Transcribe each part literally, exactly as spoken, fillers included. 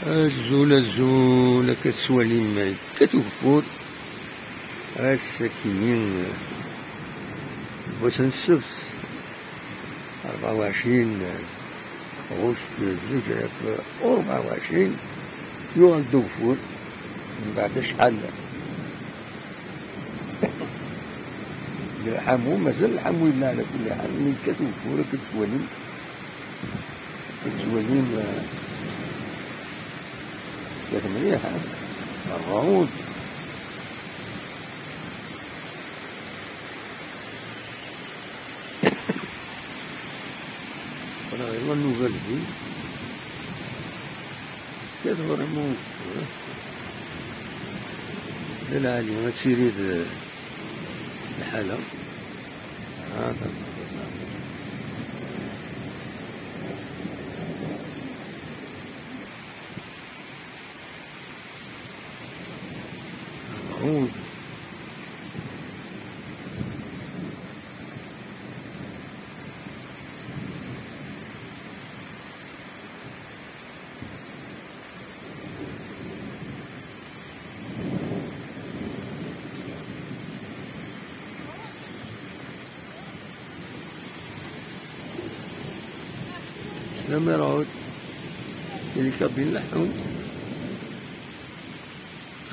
Azul, azul, akka tettwalim, yekkat ugeffur. Ass-akini, wass n ssebt, rebɛa u ɛecrin ɣuct zuǧ alaf u rebɛa u ɛecrin, yuɣal-d ugeffur mbeɛd acḥal n lḥamu. Mazal lḥamu yella ɛla kulli ḥal, mi yekkat ugeffur, akka tettwalim. Tettwalim, eh, yak mliḥ, eh? Rrɛud. Voilà, la nouvelle vie. Yak vraiment, eh? D lɛali, ad tili d lḥala. Ah, d'accord. Rouge. Slam i Raoul. Yella kabin leḥḥun.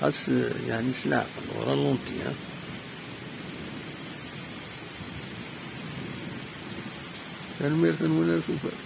Xas, eh, yeɛni s leɛqel, ur ralenti, ha? Tanemmirt-nwen ar tufat.